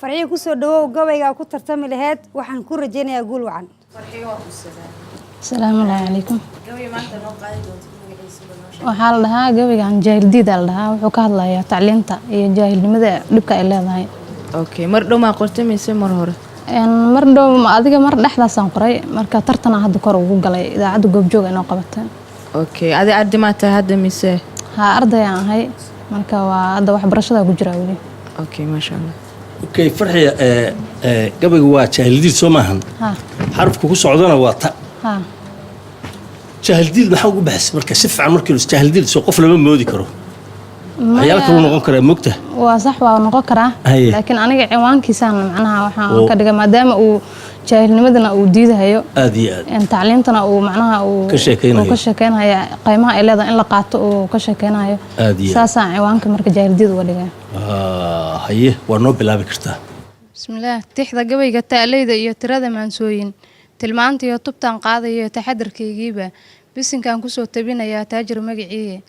Farxiyo, kusoo dhawow gabaygaa ku tartami laheyd. Waxaan ku rajaynayaa guul wacan. Asalaamu calaykum. Waxaa la dhahaa gabaygan Jaahildiida la dhahaa. Wuxuu ka hadlayaa tacliinta iyo jaahilnimada dhibka ay leedahay. Okay, mar dhow maa qortay mise mar hore? Mar dhow, adiga mar dhexdaasaan qoray. Marka tartana hadda kor ugu galay idaacadda Goobjoog inoo qabatay. Okay, adi arday maa tahay hadda mise? Haa, arday aan ahay. Marka waa hadda waxbarashadaa ku jiraa weli. Okay, maasha Allah. Okay, Farxiya, gabaygu waa Jaahildiid, soo maahan? Ha. Xarafka ku socdana waa ta. Ha. Jaahildiid maxaa ugu baxsay? Marka si fiican markii jaahildiid soo qof lama moodi karo, waxyaalo kaluu noqon karaa, mogta? Waa sax, waa noqon karaa. Haye. Laakiin aniga ciwaankiisaan macnaha waxaan Oo. ka dhigay maadaama uu jaahilnimadana uu diidahayo, Aad iyo aad. Tacliintana uu macnaha uu Ka sheekeynayo. uu ka sheekeynayo, qiimaha ay leedahay in la qaato uu ka sheekeynayo. Aad iyo aad. Saasaan ciwaanka marka Jaahildiid uga dhigay. Ah, haye, waa noo bilaabi kartaa. Bismillaah. Tixda gabayga, ta'leyda iyo tirada maansooyin, tilmaanta iyo tubtaan qaadayo, taxadarkaygiiba bisinkaan kusoo tabinayaa taajir magaciiye.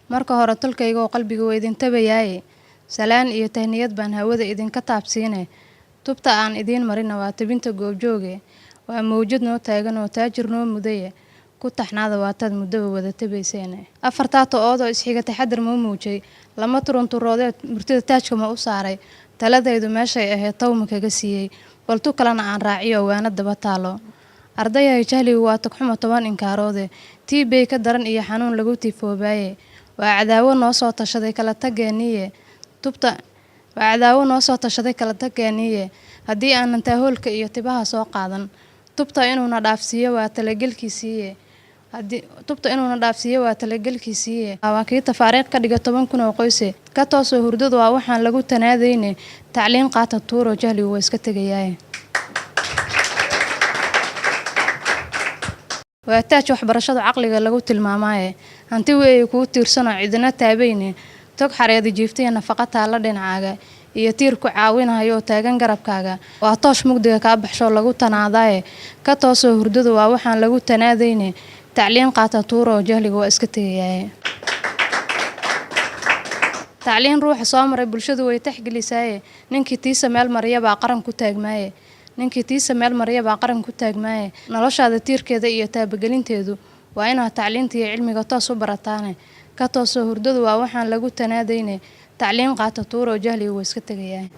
Marka hore tolkayga oo qalbiga waa idin tabayaaye, salaan iyo tahniyad baan hawada idinka taabsiine. Tubta aan idiin marina waa tabinta Goobjooge, waa mawjad noo taagan oo taajir noo mudaye. Ku taxnaada waataad muddaba wada tabayseene. Afartaa to-oodoo isxiga taxadar ma muujay? Lama turunturoodeed murtida taajka ma u saaray? Taladaydu meeshay ahayd tawma kaga siiyey? Bal tu kalena aan raaciyo, waana daba taalo. Ardayahay, jahligu waa tagxumo 10 inkaaroode, tii bay ka daran iyo xanuun lagu tifoobaaye. Waa cadaawo noo soo tashaday kala tageeniye tubta, waa cadaawo noo soo tashaday kala tageeniye. Haddii aanan taahoolka iyo tibaha soo qaadan, tubta inuuna dhaafsiiyo waa talagelkiisiiye. Haddii tubta inuuna dhaafsiiyo waa talagelkiisiiye. Waa kii tafaariiq ka dhiga 10,000 oo qoyse. Ka toosoo hurdadu waa waxaan lagu tanaadayne. Tacliin qaata, tuuro jahligu waa iska tegayaaye. Waa taaj waxbarashadu caqliga lagu tilmaamaaye. Hanti weeye kuu tiirsanoo cidina taabayne. Tog xareedi jiiftaya, nafaqa taalla dhinacaaga iyo tiir ku caawinayo oo taagan garabkaaga. Waa toosh mugdiga kaa baxshoo lagu tanaadaaye. Ka toosoo hurdadu waa waxaan lagu tanaadayne. Tacliin qaata, tuuro jahliga waa iska tegayaaye. Tacliin ruuxa soo maray bulshadu way taxgelisaaye. Ninkii tiisa meel mariya baa qaran ku taagmaaye. Ninkii tiisa meel mariya baa qaran ku taagmaaye. Noloshaada tiirkeeda iyo taabagelinteedu waa inaad tacliinta iyo cilmiga toos u barataane. Ka toosoo hurdadu waa waxaan lagu tanaadayne. Tacliin qaata, tuuro jahliga waa iska tegayaaye.